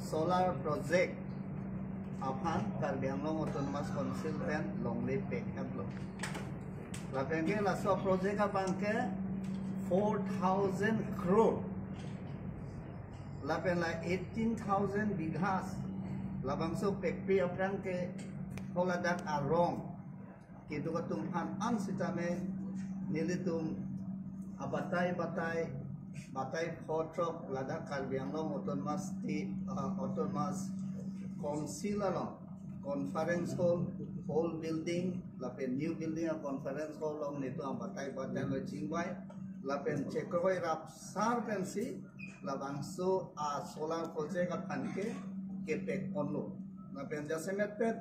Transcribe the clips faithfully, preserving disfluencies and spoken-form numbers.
Solar project aphan Karbi Anglong Autonomous Council pen longle pek haplo. Lapen ke laso project abang ke four thousand crore. Lapen la eighteen thousand bighas. Labangso pekpe aphrang ke holadak arong kedo atum aphan an sitame nelitum abatai batai batai photrok ladak Karbi Anglong Autonomous State, uh, Autonomous Council along conference hall, whole building, lapen new building a conference hall along nelitum abatai batai lo chingvai, lapen chekoi rapsar pensi labangso a solar project aphan ke kepek ponlo. Lapen jasemet pet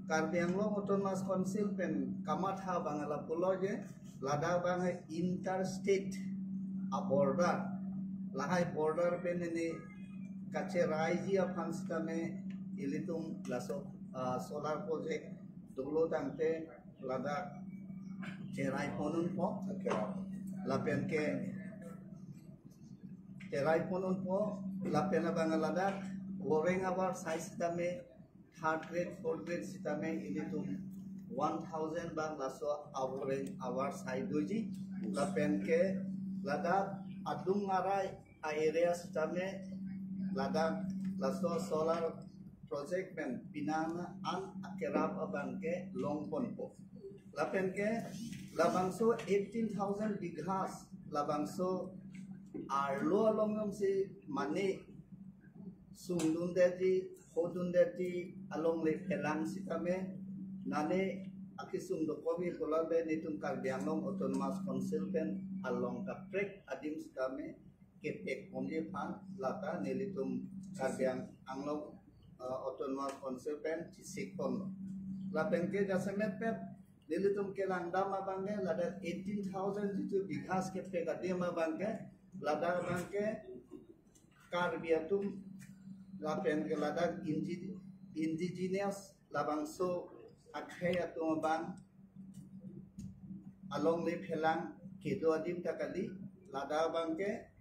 Karbi Anglong Autonomous Council pen kamatha abang lapulo je, ladak abang interstate a border, lahai border pen neli kacheraiji aphan sitame ilitum laso, ah, solar project dolo tangte ladak cherai ponunpo. Lapen ke cherai ponunpo, lapen abang ladak voreng avarsai sitame third grade, fourth grade sitame ilitum one thousand bang laso avoreng avarsai doji. Lapen ke ladak adung arai a area sitame ladak laso solar project pen penang an akerap abang ke long ponpo. Lapen ke labangso eighteen thousand bighas labangso arlo along jongsi mane sungdundetji, hodundetji alongle phelang sitame nane akesung dokomi pulote nelitum Karbi Anglong Autonomous Council pen along kaprek adim sitame kepek ponji aphan lata nelitum Karbi Ang-, Anglong, uh, Autonomous Council pen chesik ponlo. Lapen ke jasemet pet nelitum kelangdam abang ke ladak eighteen thousand jitu bighas kepek adim abang ke, ladak abang ke Karbi atum lapen ke ladak indi-, indigenous labangso akhei atum abang alongle phelang kedo adim ta kali, ladak abang ke,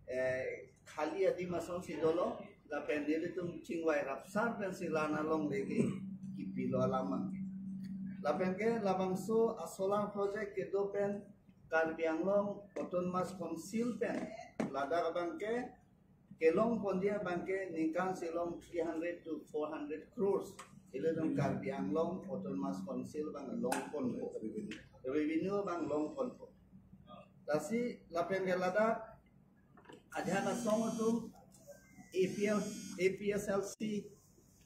eh, khali adim asonsi dolo, lapen nelitum chingvai rapsar pensi la-an alongle ke kipilo alam abang ke. Lapen ke labangso a solar project kedo pen Karbi Anglong Autonomous Council pen ladak abang ke kelong ponji abang ke ningkan si long three hundred to four hundred crores. Ilitum Karbi Anglong Autonomous Council abang long ponpo. Revenue abang long ponpo. Lasi lapen ke ladak ajahak asong atum A P L, A P S L C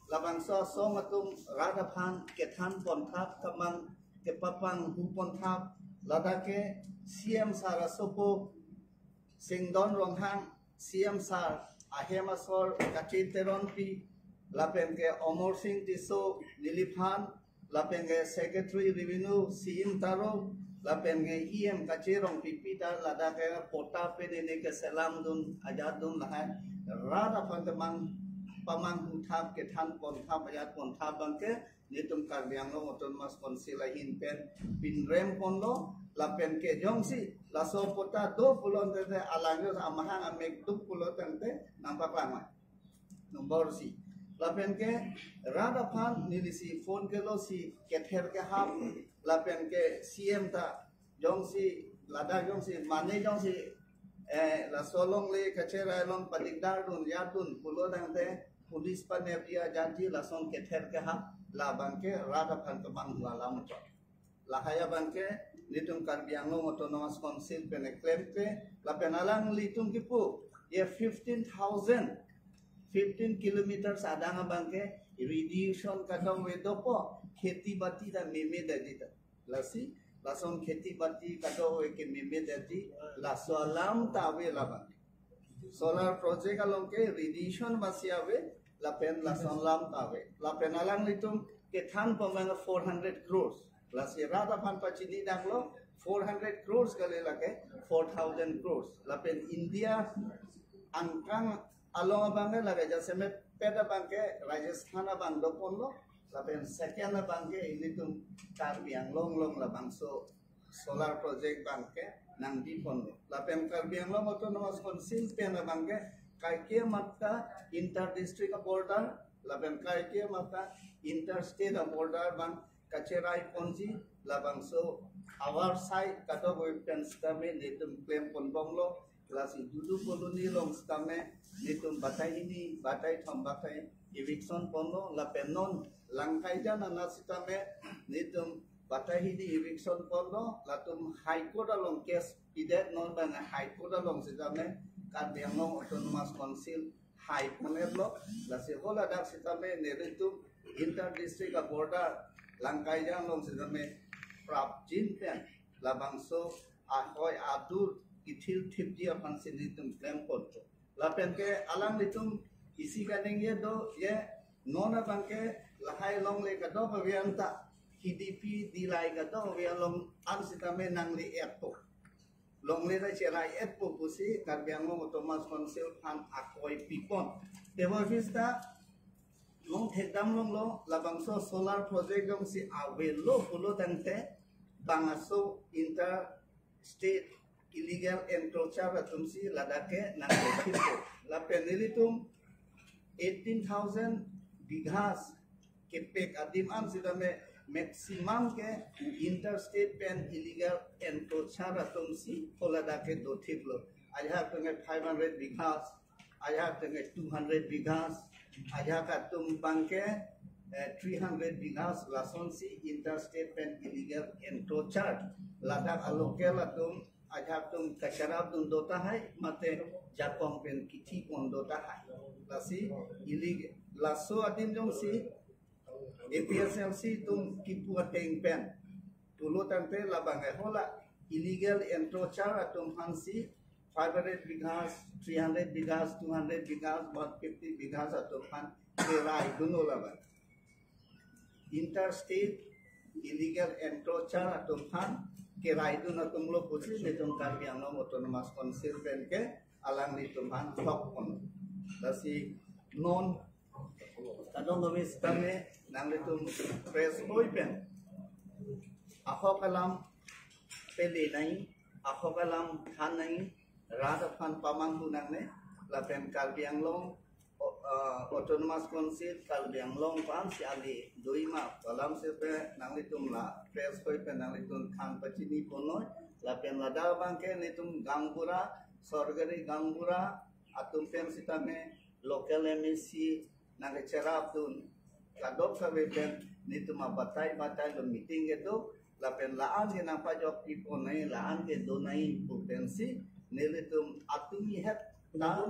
labangso asong atum rat aphan kethan ponthap, kemang kepapanghu ponthap, ladak ke C M sir asopo Singdon Ronghang, C M sir ahem asor Kache Teronpi, lapen ke Amarsing Tisso neliphan, lapen ke Secretary Revenue C M Taro, lapen ke E M Kache Rongpipi ta ladak ke patta pen neli keselam dun ajat dun lahai rat aphan temang pamanghu thap, kethan ponthap, ajat ponthap abang ke nelitum Karbi Anglong Autonomous Council ahin pen pinrem ponlo. Lapen ke jongsi laso patta do pulo tangte, alang jos amahang amek duk pulo tangte nangpaklang mai. Number isi. Lapen ke rat aphan neli si phone kelo si kether kehap, lapen ke C M ta jongsi ladak jongsi mane jongsi, eh, laso alongle kacherai along padikdar dun, ya dun pulo tangte police panep dia janji lason kether kehap, labang ke rat aphan kemanghu alam to. Lahai abang ke nelitum Karbi Anglong Autonomous Council pen klemkle, lapen alanglitum kipu ye fifteen thousand, fifteen kilometers adang abang ke irrigation kadokave dopo, kheti bati ta meme detji ta. Lasi lason kheti bati kadokave ke meme detji, laso alam ta ave labang. Solar project along ke irrigation basi ave, lapen lason alam ta ave. Lapen alanglitum kethan pamang four hundred crores. Lasi rat aphan pachini danglo, four hundred crores kali, lake four thousand crores. Lapen India angkang along abang ke lake jasemet pet abang ke Rajasthan abang do ponlo, lapen second abang ke ilitum Karbi Anglong along labangso solar project abang ke nangdi ponlo. Lapen Karbi Anglong Autonomous Council pen abang ke Kaike matta inter district border, lapen kaike matta inter state border abang kacherai ponji, labangso avarsai kadokave pen sitame netum klem ponbomlo. Lasi Dudu Colony along sitame netum batai hini, batai thom, batai eviction ponlo, lapen non Langkaijan anat sitame netum batai hini eviction ponlo, latum High Court along case pidet, non abang High Court along sitame Karbi Anglong Autonomous Council hai pon-etlo. Lasi haladak sitame nelitum inter district border Langkaijan along sitame prapjin pen labangso ahoi adur kethil thipji aphansi netum klem ponpo. Lapen ke alanglitum isi kaningje do, je non abang ke lahai longle kadokave anta K D P dilai kadokave along an sitame nangle-etpo, longle ta cherai-etpo pusi Karbi Anglong Autonomous Council aphan akoi pipon. Tebor vista long thekdam longlo, labangso solar project jongsi avelo pulo tangte, bang aso inter state illegal encroacher atumsi ladak ke nang thippo. Lapen nelitum eighteen thousand bighas kepek adim an sitame maximum ke inter state pen illegal encroacher atumsi haladak ke dothiplo. Ajahak atum ke five hundred bighas, ajahak atum ke two hundred bighas, ajahak atum abang ke eh, three hundred bighas lasonsi inter state pen illegal encroacher ladak a local atum, ajahak atum kacharapdun do tahai, mate jakong pen kithi pon do tahai. Lasi illegal, laso adim jongsi A P H L C atum kipu ateng pen pulo tangte labang ke hala illegal encroacher atum aphansi five hundred bighas, three hundred bighas, two hundred bighas, one fifty bighas atum aphan keraidunlo labang. Inter state illegal encroacher atum aphan keraidun atumlo pusi netum Karbi Anglong Autonomous Council pen ke alanglitum aphan thok pon. Lasi non kadokave sitame nanglitum press oi pen ahok alam pele nangji, ahok alam than nangji, rat aphan pamanghu nangne, lapen Karbi Anglong o- ah, Autonomous Council Karbi Anglong aphansi ale doji ma pu alam sitame nanglitum la press oi pen nanglitum than pachini ponnoi. Lapen ladak abang ke netum gaonbura, sorkari gaonbura atum pen sitame local M A C nangkecherapdun kadokave pen netum abatai batai lo meeting kedo, lapen la-an ke nangpajokpi ponnoi, la-an ke do nangji pu pensi nelitum atumi het ta,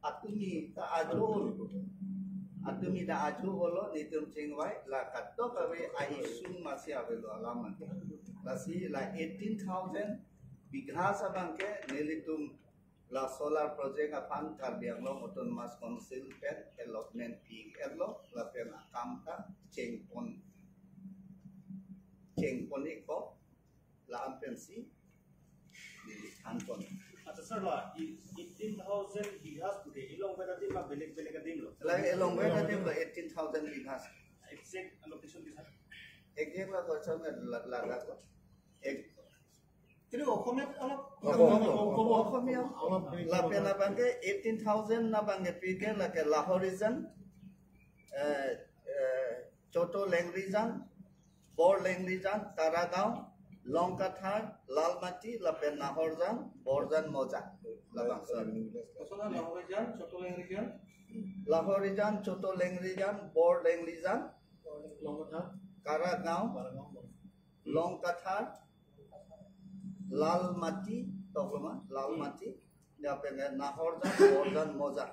atumi ta ajo, atumi ta ajo holo netum chingvai, la kadokave a-issue masi avelo alam an. Lasi la eighteen thousand bighas abang ke nelitum la solar project aphan Karbi Anglong Autonomous Council pen allotment pi-etlo, lapen akam ta chengpon, chengpon-ikpo, la-an pensi neli thanpon. Accha sir, la eighteen thousand bighas pute along beda adim ma belek belek adim lo? La along beda adim lo, eighteen thousand bighas. Exact location ke sir? Exact location ke la- ladak lo. Ek- Jadi অসমীয়াত অলপ অসমীয়া, অলপ অসমীয়া। অলপ হেৰি কৰিব। Lapen abang ke eighteen thousand abang ke pi ke lake Lahorijan, eh, eh, Choto Lengrijan, Bor Lengrijan, Taragaon, Longkathar, Lalmati, lapen Nahorjan, Borjan Moja. Labangso. Kosona Lahorijan, Choto Lengrijan? Lahorijan, Choto Lengrijan, Bor Lengrijan, Longkathar, Taragaon, Taragaon, Longkathar, Lalmati, tokloma, Lalmati, lapen Nahorjan, Borjan Moja.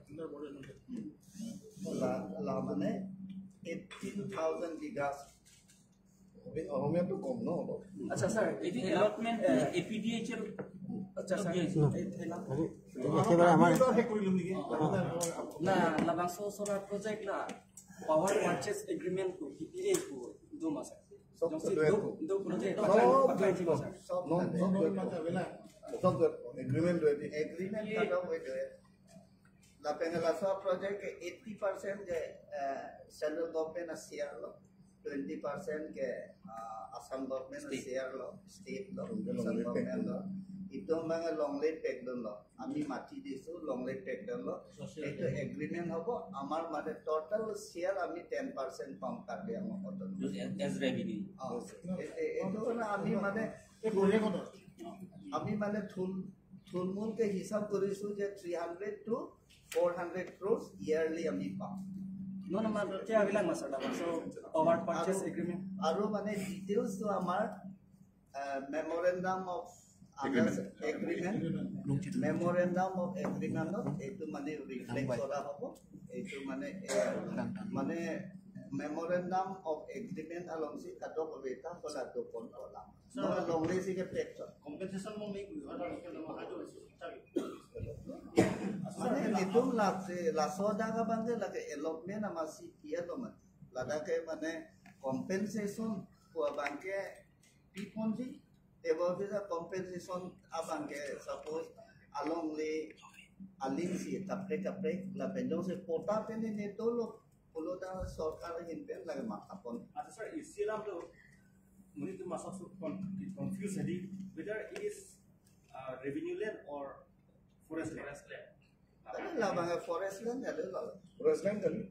Hmm. La, la mane eighteen thousand bighas. অসমীয়াটো কম ন অলপ? আচ্ছা sir, এইটো allotment এ- A P D H L আচ্ছা sir. একেবাৰে আমাৰ শেষ কৰি দিম নেকি? না, labangso solar project la power purchase agreement ko, P P A ko, do ma sir? চব জংচি দুৱে do, কো। Do ko je, চব পাতাই দিব, sir। চব ন, চব দুৱে কো। চব দুৱে কো। Agreement দুৱে দি। Agreement kadokave do. Lapen laso project ke eighty percent ke, eh, central government a share lo, twenty percent ke, ah, Assam government a State. Share lo, state lo, Central Assam government government lo. Itum abang longle pekdunlo. Ami mati disu longle pekdunlo. Social Itu agreement hobo, amar mane total share ami ten percent pam Karbi Anglong Autonomous. As, as revenue. Oh, ete, itu karena ami mane, আমি মানে থুল থুলমূলকে হিচাপ কৰিছো যে three hundred to four hundred crores yearly আমি পাম। Non, আমাৰ এতিয়া এইবিলাক মাছৰ দাম আছে, power purchase আৰু, agreement। আৰু মানে ডিটেইলছটো আমাৰ memorandum of under agreement, memorandum of এগ্ৰিমেণ্টত এইটো মানে ৰিফ্লেক্ট কৰা হ'ব। এইটো মানে এ, মানে memorandum of agreement along si kadokave ta hala dokon kolam. Sir, no, longle si ke pek to. Compensation mo may kuya na ke na hajo isi. Mane nelitum la laso dak abangke lake allotment amatsi pi-etlo mati. Ladak ke mane compensation ko abangke piponji, ebo bisa compensation abangke suppose alongle aling si kaprek kaprek lapen jongsi patta pen ne dolo pulo ta sorkar ahin pen lake mathapon. আচ্ছা স্যার, ই চি L M তো মই তো মাছক কনফিউজ হই, whether it is uh, revenue land or forest land? Forest land. Tapi labang forest land ada lah. Forest land kali.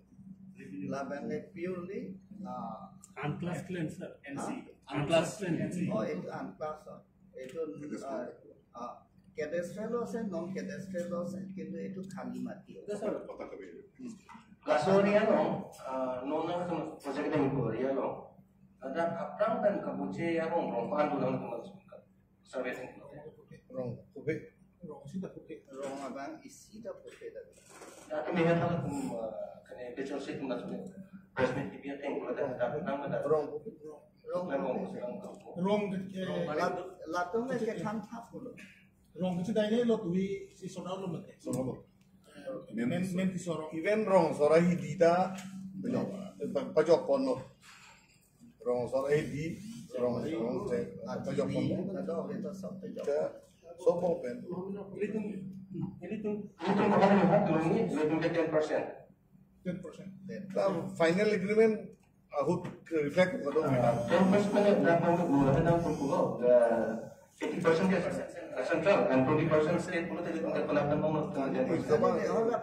Revenue. Labang purely uh, Unclassed land, sir. N C. Unclassed land. N C. Oh, itu unclassed. Oh. Itu uh, uh, cadastral lots and non-cadastral lots, কিন্তু এইটো খালী মাটি। Laso area along, uh, non project inquiry along, ada kaprang pen kabuche along rong pan dulang teman survey. Rong, kopi. Rong sita kopi. Rong abang isi ta kopi ta. Ya, kami ya kalau kum, uh, kene becho se kum nasu. Press meet T V ateng kalau ada kaprang ada. Rong kopi. Rong. Rong, rong. Rong, eh, Lat-, latum ke kan thap pulo. Rong kecil dah ini lo tuh si sonar lo mete. Sonar lo. Men, men di sorong. Even rong sora hi di ta pajok, pajok ponlo. Rong sora hi di, rong, rong se pajok ponlo. Ada orang itu sampai jok. Ke sopo pen. Ilitum, ilitum, ilitum kapan ni hak dulu ni, ilitum ke ten percent. Ten percent. Ta final agreement ahut reflect ko do. Ten percent mane berapa untuk dua ada untuk pulau? Eighty percent ke central and twenty percent state pulau tadi tingkat penambahan mau.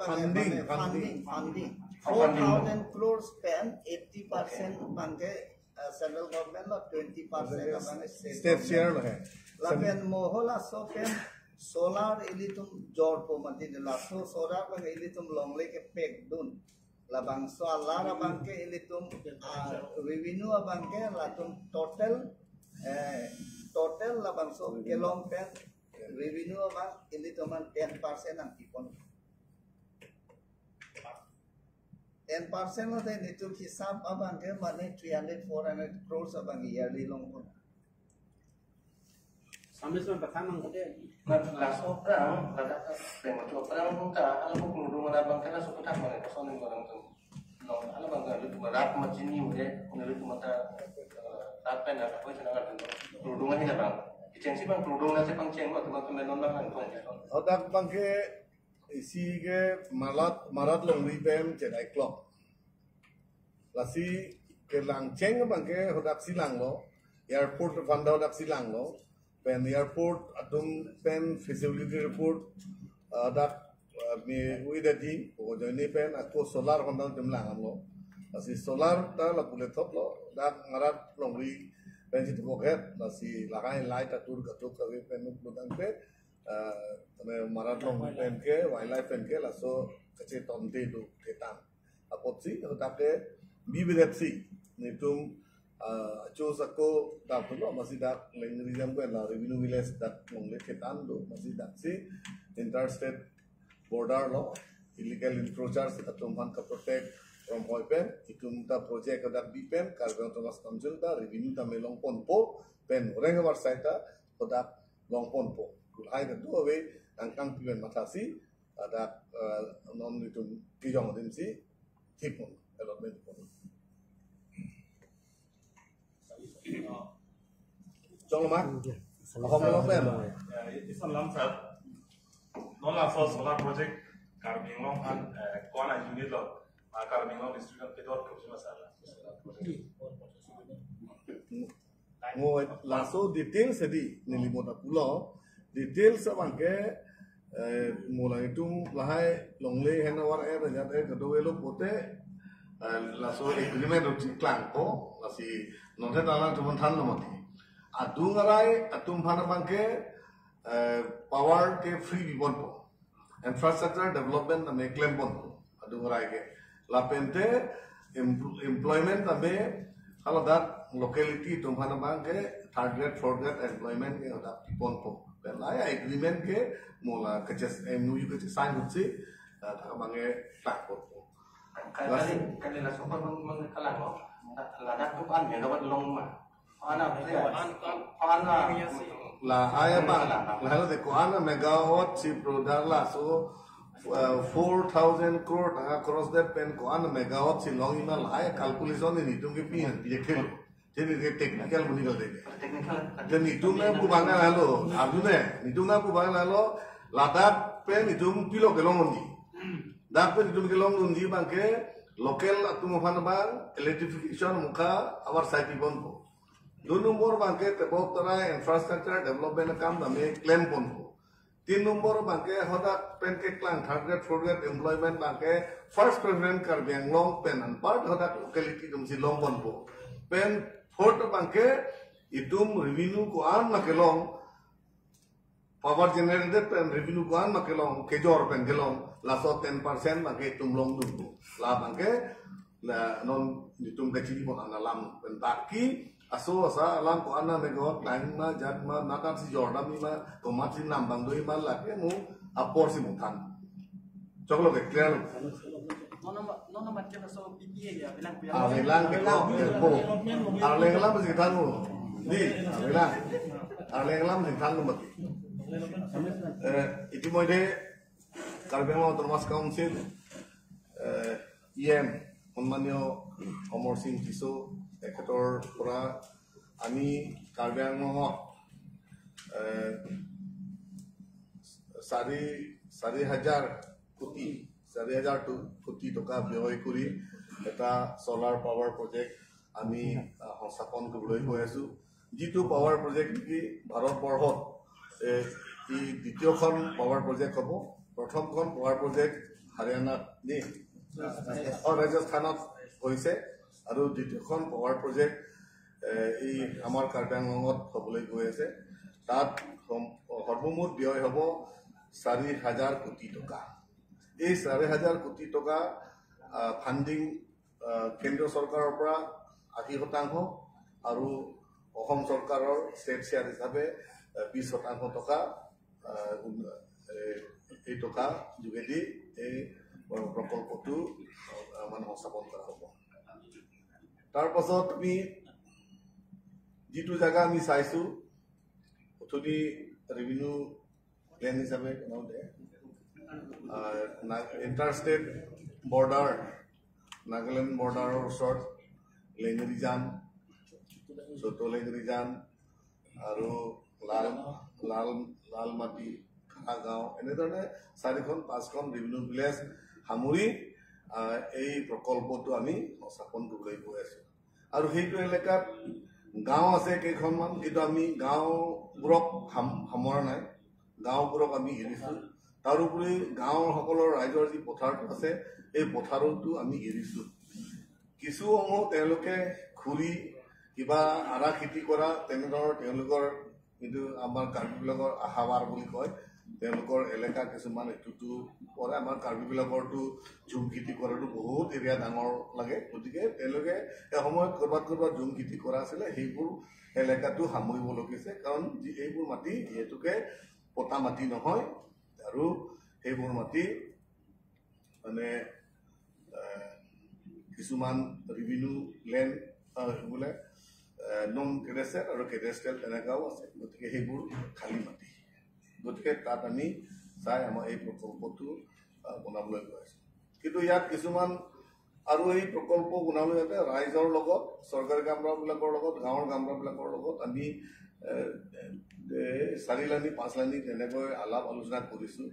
Funding, funding, funding. Four thousand crores pen eighty percent bangke uh, central government lo, twenty percent abang state share lo hai. Lapen mo halaso pen solar ilitum jor po mati de laso solar abang ilitum longle ke pek dun. Labangso alar abangke ilitum uh, revenue abangke latum total eh, total labangso kelong pen revenue abang ilitum an ten percent ang pipon. Ten percent lo te nelitum hisap abangke mane three hundred, four hundred crores abang yearly longpon. Sambil sambil petang nang kode. Na laso prang, ladak pemacho prang ta, alam kludung mana abangke laso petak mane kosong ning orang tu. No, alam abangke ilitum rat machini udah, ilitum mata rat pen apa sih nang kludung aja abang. Kecengsi abang kludung nasi pangcheng lo, teman teman non nang kong. Hadak abangke isi ke marat, marat longri pen chennai clock. Lasi kelang cheng abangke hadak si langlo, airport fund hadak si langlo, pen airport atum pen feasibility report, uh, dak uh, me uida di, pokoknya ini pen ako solar fund atum langlo. Lasi solar ta lapu le thoplo, dak marat longri pen si tupoket, lasi lahai light atur gatuk kave pen nuk lutang pen, uh, tame marat longri pen ke, wildlife pen ke, laso kachetonde do ketan. Apotsi, hadak ke, bibidet si, nelitum, uh, acho sako dap lo, amatsi dak lengri jam ko la revenue village dak longle ketan do, amatsi dak si, interstate border lo, illegal encroachers atum aphan kaprotect romhoi pen, itum ta project hadak bi pen, Karbi Anglong Autonomous Council ta revenue ta me longponpo, pen reng avarsai ta, hadak longponpo. Kulhai ta do ave, angkang pi pen mathasi, hadak, eh, non itum kejong adim si, thik pon, allotment pon. Jong ma? Hom lo pen. Ya, i-, isan lam sir. Non laso solar project Karbi Anglong an, eh, ko-an unit lo. Ah, Karbi Anglong district an kedor ko sima sir. Solar project. Ngo laso details edi neli mo ta pulo. Details abangke, eh, mo nanglitum lahai longle hen avar er jat er kadokave lo pote, eh, laso agreement rok cheklangpo, lasi non-he ta nangtum aphan thanlo mati. Adung arai atum aphan abangke, eh, power ke free piponpo. Infrastructure development tame klemponpo adung arai ke. Lapente em-, employment tame haladak locality atum aphan abangke third grade, fourth grade employment ke hadak piponpo. Pen lahai agreement ke mo la keche-, M O U keche-sign ahutsi, eh, thak abangke klangponpo. Kali, kali laso abang, abang kalang lo. Ladak tu ko-an megawatt long ma? Ko-an a, ko-an a, Lahai abang, lahai lo de ko-an a megawatt si product laso, eh, four thousand crore tangka cross det pen ko-an a megawatt si longji ma, lahai calculation nelitum ke pi han pi khelo. Jadi ke technical muni lo de. Technical. Te nelitum nangpu abang lahai lo, arju ne, nelitum nangpu abang lahai lo, ladak pen nelitum pilo kelong unji. Dak pen nelitum kelong unji abangke local atum aphan abang electrification mukha avarsai piponpo. Dui number abangke tebok tarai infrastructure development akam tame klemponpo. Tin number abangke hadak pen keklang third grade, fourth grade employment abangke first preference Karbi Anglong pen anpar hadak locality atumsi longponpo. Pen fourth abangke itum revenue ko-an ma kelong, power generated pen revenue ko-an ma kelong, kejor pen kelong, laso ten percent abangke itum longdunpo. La abangke, la non nelitum kachinipon an alam. Pen baki aso asa alam ko-an a megawatt lang ma, jat ma, natang si jordam ma, komatsi nambang do ma, lake mo apor si mo than. Choklo ke clear lo. Nono ma-, nono mat ke laso P P A ya, bilang, bilang. Arleng lang ke ko, ke ko. Arleng lang masi thanlo. Di, arleng lang. Arleng lang masi thanlo mati. Eh, ইতিমধ্যে কাৰ্বি Anglong autonomous council, এ, E M সন্মানীয় অমৰ সিং টিছো তেখেতৰ পৰা আমি কাৰ্বি আংলঙত, এ, চাৰি, চাৰি হাজাৰ কোটি, চাৰি হাজাৰ টো-, কোটি টকা ব্যয় কৰি এটা চ'লাৰ পাৱাৰ প্ৰজেক্ট আমি, আ, সংস্থাপন কৰিবলৈ গৈ আছো। যিটো পাৱাৰ প্ৰজেক্ট নেকি ভাৰতবৰ্ষত, এ, ই দ্বিতীয়খন পাৱাৰ প্ৰজেক্ট হ'ব। প্ৰথমখন পাৱাৰ প্ৰজেক্ট হাৰিয়ানাত নি, অ, ৰাজস্থানত হৈছে আৰু দ্বিতীয়খন পাৱাৰ প্ৰজেক্ট, এ, এই আমাৰ কাৰ্বি আংলঙত হ'বলৈ গৈ আছে। তাত সম-, সৰ্বমুঠ ব্যয় হ'ব চাৰি হাজাৰ কোটি টকা। এই চাৰি হাজাৰ কোটি টকা, আ, ফাণ্ডিং, আ, কেন্দ্ৰীয় চৰকাৰৰ পৰা আশী শতাংশ আৰু অসম চৰকাৰৰ ষ্টেট শ্বেয়াৰ হিচাপে, আ, বিশ শতাংশ টকা, আ, উন-, এ, এই টকা যোগেদি এই প্ৰ-, প্ৰকল্পটো, আ, মানে সংস্থাপন কৰা হ'ব। তাৰ পাছত আমি যিটো জাগা আমি চাইছো, উঠনি ৰেভিনিউ লেণ্ড হিচাপে জনাওঁতে, আহ, না-, ইণ্টাৰষ্টেট বৰ্ডাৰ, নাগালেণ্ড বৰ্ডাৰৰ ওচৰত লেঙেৰিজান, চৌট লেঙেৰিজান আৰু লাল, লাল, লালমাটি, খানাগাঁও, এনেধৰণে চাৰিখন পাঁচখন ৰেভিনিউ ভিলেজ সামৰি, আহ, এই প্ৰকল্পটো আমি সংস্থাপন কৰিবলৈ গৈ আছো। আৰু সেইটো এলেকাত গাঁও আছে কেইখনমান, কিন্তু আমি গাঁওবোৰক সাম-, সামৰা নাই, গাঁওবোৰক আমি এৰিছো। তাৰোপৰি গাঁওসকলৰ ৰাইজৰ যি পথাৰটো আছে, সেই পথাৰতো আমি এৰিছো। কিছু অংশ তেওঁলোকে খুৰি কিবা আদা খেতি কৰা তেনেধৰণৰ তেওঁলোকৰ, কিন্তু আমাৰ কাৰ্বিবিলাকৰ আহাৱাৰ বুলি কয়, তেওঁলোকৰ এলেকা কিছুমান এইটোতো পৰে। আমাৰ কাৰ্বিবিলাকৰতো ঝুম খেতি কৰাটো বহুত এৰিয়া ডাঙৰ লাগে, গতিকে তেওঁলোকে এসময়ত ক'ৰবাত ক'ৰবাত ঝুম খেতি কৰা আছিলে, সেইবোৰ এলেকাটো সামৰিব লগিছে, কাৰণ যি-, এইবোৰ মাটি যিহেতুকে পট্টা মাটি নহয় আৰু সেইবোৰ মাটি মানে, আহ, কিছুমান ৰেভিনিউ লেণ্ড, আহ, বোলে, আহ, নন কেডাষ্ট্ৰেল আৰু কেডাষ্ট্ৰেল তেনেকুৱাও আছে, গতিকে সেইবোৰ খালী মাটি। গতিকে তাত আমি চাই আমাৰ এই প্ৰকল্পটো, আহ, বনাবলৈ গৈ আছো। কিন্তু ইয়াত কিছুমান আৰু এই প্ৰকল্প বনাবলৈ যাতে ৰাইজৰ লগত, চৰকাৰী কামদাৰবিলাকৰ লগত, গাঁৱৰ কামদাৰবিলাকৰ লগত আমি, এ, এ, চাৰি লানি, পাঁচ লানি তেনেকৈ আলাপ আলোচনা কৰিছো।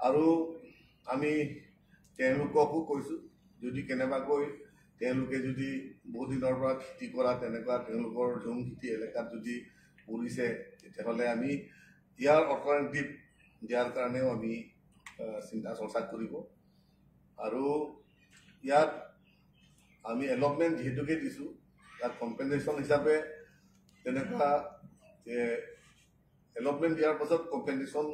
আৰু আমি তেওঁলোককো কৈছো, যদি কেনেবাকৈ তেওঁলোকে যদি বহুত দিনৰ পৰা খেতি কৰা তেনেকুৱা তেওঁলোকৰ ঝুম খেতি এলেকাত যদি কৰিছে, তেতিয়াহ'লে আমি ইয়াৰ অল্টাৰনেটিভ দিয়াৰ কাৰণেও আমি আহ, চিন্তা চৰ্চা কৰিব। আৰু ইয়াত আমি এলটমেণ্ট যিহেতুকে দিছোঁ, ইয়াত কম্পেনচেশ্যন হিচাপে তেনেকুৱা যে এলটমেণ্ট দিয়াৰ পাছত কম্পেনচেশ্যন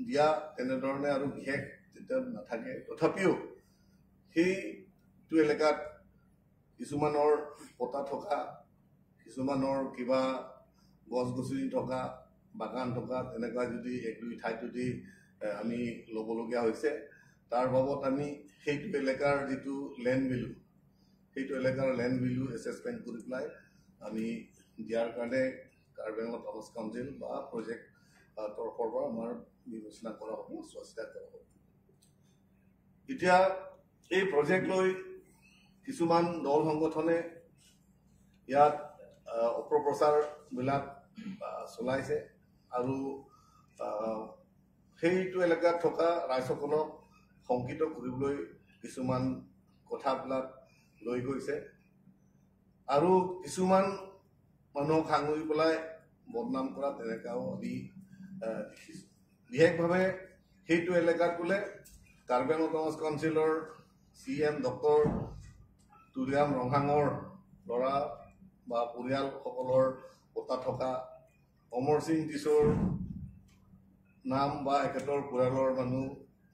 দিয়া তেনেধৰণে আৰু বিশেষ তেতিয়া নাথাকে। তথাপিও সেইটো এলেকাত কিছুমানৰ পটা থকা, কিছুমানৰ কিবা গছ গছনি থকা, বাগান থকা, তেনেকুৱা যদি এক দুই ঠাইত যদি এ, আমি ল'বলগীয়া হৈছে, তাৰ বাবদ আমি সেইটো এলেকাৰ যিটো লেণ্ড ভেলু, সেইটো এলেকাৰ লেণ্ড ভেলু এছেচমেণ্ট কৰি পেলাই আমি দিয়াৰ কাৰণে কাৰ্বি আংলং অট'নমাছ কাউন্সিল বা প্ৰজেক্ট আহ, তৰফৰ পৰা আমাৰ বিবেচনা কৰা হ'ব, চোৱা চিতা কৰা হ'ব। এতিয়া এই প্ৰজেক্ট লৈ কিছুমান দল সংগঠনে ইয়াত আহ, অপপ্ৰচাৰবিলাক আহ, চলাইছে আৰু আহ, সেইটো এলেকাত থকা ৰাইজসকলক শংকিত কৰিবলৈ কিছুমান কথাবিলাক লৈ গৈছে আৰু কিছুমান মানুহক সাঙুৰি পেলাই বদনাম কৰা তেনেকুৱাও আমি আহ, দেখিছোঁ। বিশেষভাৱে সেইটো এলেকাত বোলে কাৰ্বি আংলং অট'নমাছ কাউন্সিলৰ চি এম ডক্টৰ তুলিৰাম ৰংহাঙৰ ল'ৰা বা পৰিয়ালসকলৰ পতা থকা, অমৰ সিং টিছৌৰ নাম বা এখেতৰ পৰিয়ালৰ মানুহ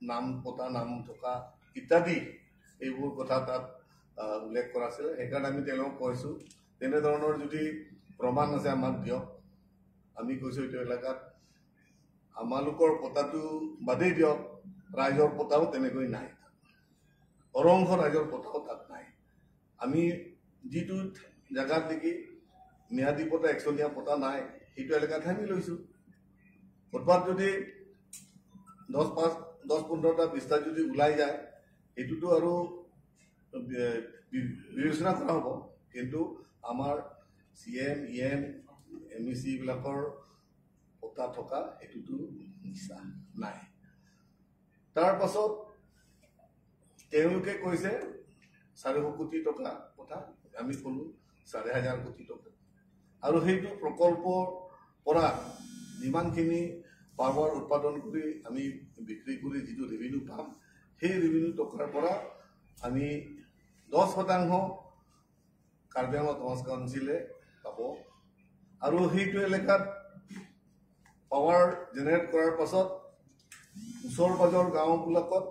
নাম পতা নাম থকা ইত্যাদি এইবোৰ কথা তাত আহ, উল্লেখ কৰা আছিলে। সেইকাৰণে আমি তেওঁলোকক কৈছোঁ, তেনেধৰণৰ যদি প্ৰমাণ আছে আমাক দিয়ক। আমি কৈছোঁ এইটো এলেকাত আমালোকৰ পতাটো বাদেই দিয়ক, ৰাইজৰ পতাও তেনেকৈ নাই, অৰংশ ৰাইজৰ পতাও তাত নাই। আমি যিটো জেগাত নেকি ম্যাদী পতা, একচনীয়া পতা নাই, সেইটো এলেকাতহে আমি লৈছোঁ। ক'ৰবাত যদি দহ পাঁচ দহ পোন্ধৰটা বিশটা যদি ওলাই যায়, সেইটোতো আৰু এ, বি- বিবেচনা কৰা হ'ব। কিন্তু আমাৰ C M E M M E C বিলাকৰ পতা থকা সেইটোতো মিছা নাই। তাৰ পাছত তেওঁলোকে কৈছে চাৰিশ কোটি টকা কথা, আমি ক'লো চাৰি হাজাৰ কোটি টকা। আৰু সেইটো প্ৰকল্পৰ পৰা যিমানখিনি পাৱাৰ উৎপাদন কৰি আমি বিক্ৰী কৰি যিটো ৰেভিনিউ পাম, সেই ৰেভিনিউ টকাৰ পৰা আমি দহ শতাংশ কাৰ্বি আংলং অট'নমাছ কাউন্সিলে পাব। আৰু সেইটো এলেকাত পাৱাৰ জেনেৰেট কৰাৰ পাছত ওচৰ পাজৰ গাঁওবিলাকত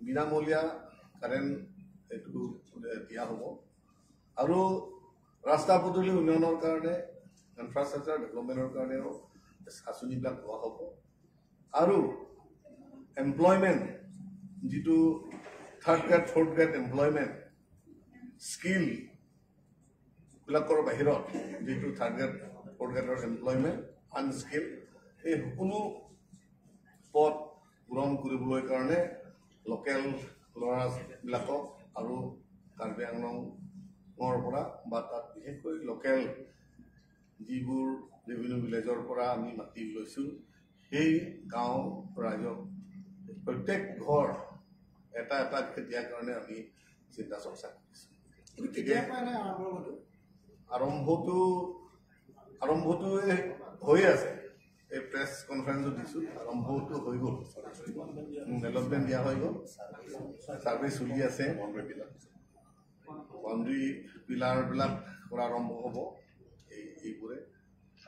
বিনামূলীয়া কাৰেণ্ট এইটো দিয়া হ'ব। আৰু ৰাস্তা পদূলি উন্নয়নৰ কাৰণে, ইনফ্ৰাষ্ট্ৰাকচাৰ ডেভেলপমেণ্টৰ কাৰণেও আঁচনিবিলাক লোৱা হ'ব। আৰু এমপ্লয়মেণ্ট, যিটো third grade fourth grade employment, skill বিলাকৰ বাহিৰত যিটো থাৰ্ড গ্ৰেড ফ'ৰ্থ গ্ৰেডৰ এমপ্লয়মেণ্ট, আনস্কিল, এই সকলো পদ পূৰণ কৰিবলৈ কাৰণে লোকেল ল'ৰাবিলাকক আৰু কাৰ্বি আংলঙৰ পৰা বা তাত বিশেষকৈ লোকেল যিবোৰ ৰেভিনিউ ভিলেজৰ পৰা আমি মাটি লৈছোঁ, সেই গাঁও ৰাইজক প্ৰত্যেক ঘৰ এটা এটাকৈ দিয়াৰ কাৰণে আমি চিন্তা চৰ্চা কৰিছোঁ। এইটো কেতিয়াৰ পৰা এনে আৰম্ভ হ'ব? আৰম্ভটো আৰম্ভটো এই হৈয়ে আছে। এই প্ৰেছ কনফাৰেন্সো দিছোঁ, আৰম্ভটো হৈ গ'ল। এলটমেণ্ট দিয়া হৈ গ'ল, চাৰ্ভে চলি আছে। বাউণ্ডেৰী পিলাৰবিলাক কৰা আৰম্ভ হ'ব এই এইবোৰে।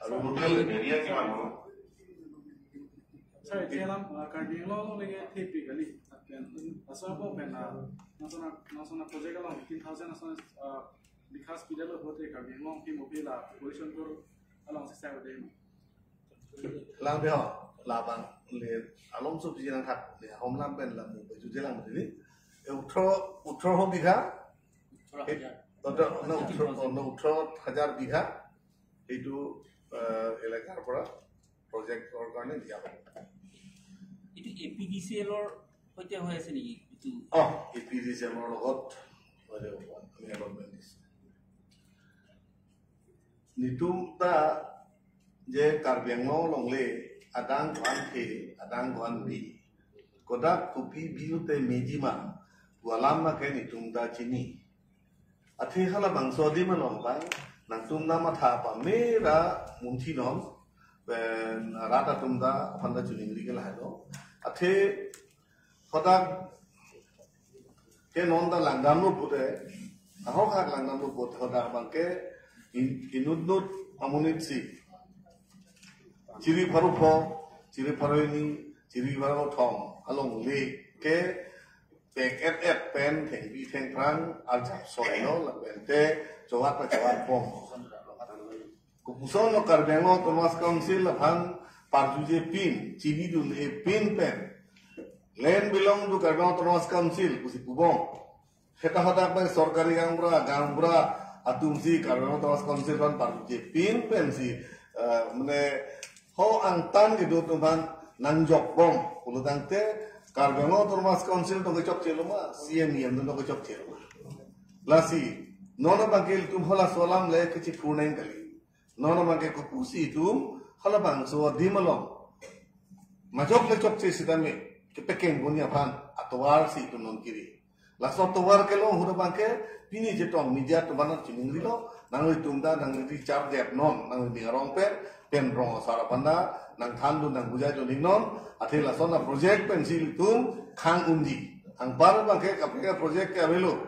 আৰু টোটেল এৰিয়া কিমান হ'ব? Sir, Jelam, uh, Karbi Anglong lege thepi kali. Aken asal po pen na nasana nasana project along fifteen thousand asal uh, bikas pidalo hote Karbi Anglong ki mopi la population tur along si sai de. Lang phe ho, labang le along so pijina thak le homlam pen lam mu baju jelang beri. E উঠৰ উঠৰ বিঘা, উঠৰ না উঠৰ না উঠৰ হাজাৰ বিঘা সেইটো আহ, এলেকাৰ পৰা প্ৰজেক্টৰ কাৰণে দিয়া হ'ব। এইটো এ পি ডি চি এলৰ সৈতে হৈ আছে নেকি? এইটো অ, এ পি ডি চি এলৰ লগত হৈ যাব, আমি এলটমেণ্ট দিছোঁ। Netum ta je Karbi Anglong along le adang ko-an the, adang ko-an bi. Kodak kopi bi-u te mejima, pu alam ma ke netum ta chini. Athe halabangso adim along bang, nangtum namatha pame ra munthi non, pen rat atum ta aphan ta choningri ke lahai lo. Athe hadak ke non ta langdamlo pute, ahok hak langdamlo pute hadak abangke in-, inutnut amonit si chiri pharo pho, chiri pharo hini, chiri pharo thom alongle ke pek et et pen thengpi thengphrang arjap soi lo lapen te chowat pa chowat pom. Kopuson lo Karbi Anglong Autonomous Council aphan parjuje pin, chinidun-e pin pen, land belong to Karbi Anglong Autonomous Council pusi pubom. Heta hadak pen sorkari gaonbura, gaonbura atum si Karbi Anglong Autonomous Council aphan parjuje pin pen si, eh, mane ho angtan kedo atum aphan nangjokbom pulo tangte Karbi Anglong Autonomous Council atum kechokche lo ma, C M E M atum kechokche lo ma. Lasi non abangke ilitum halaso alam le kachipurneng kali. Non abangke kopusi itum halabangso adim along majok le chokche sitame kepekeng boni aphan atovar si itum non kiri. Laso atovar kelong ahut abangke pini chetong media atum aphan chiningrilo, nanglitum ta nangli charge non, nangli arong pen, pen rong asar aphan ta nangthandun nangbujaidun iknon, athe lason aproject pensi ilitum khang unji. Anpar abangke kaprek aproject ke avelo.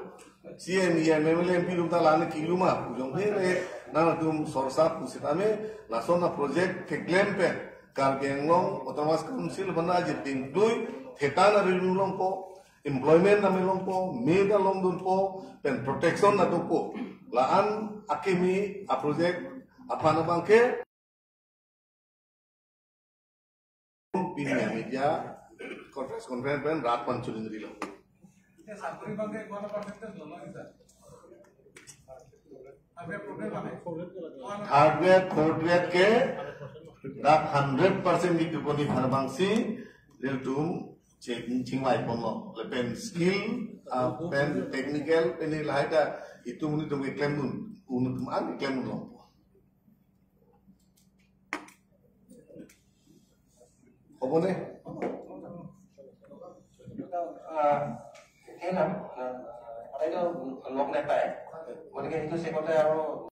C M, E M, M L A, M P atum ta la-an kilo ma pu jong he re, nangtum sorsa pusitame lason aproject keklem pen Karbi Anglong Autonomous Council aphan ta je tingklui thetan ari longpo, employment name longpo, me ta longdunpo, pen protection ta dopo. La-an akimi aproject aphan abangke pini media conference, conference pen rat aphan choningrilo. Third grade, fourth grade ke dak hundred percent di tuponi pharbangsi ilitum ching-, chingvai ponlo. Lapen skill, ah, pen technical, pen lahai ta itum ilitum keklemdun, un atum an keklemdunlo. Hobo ne? Ah, এলাম, ah, সদায়তো লগ নাপায়, গতিকে সেইটো চেকতে আৰু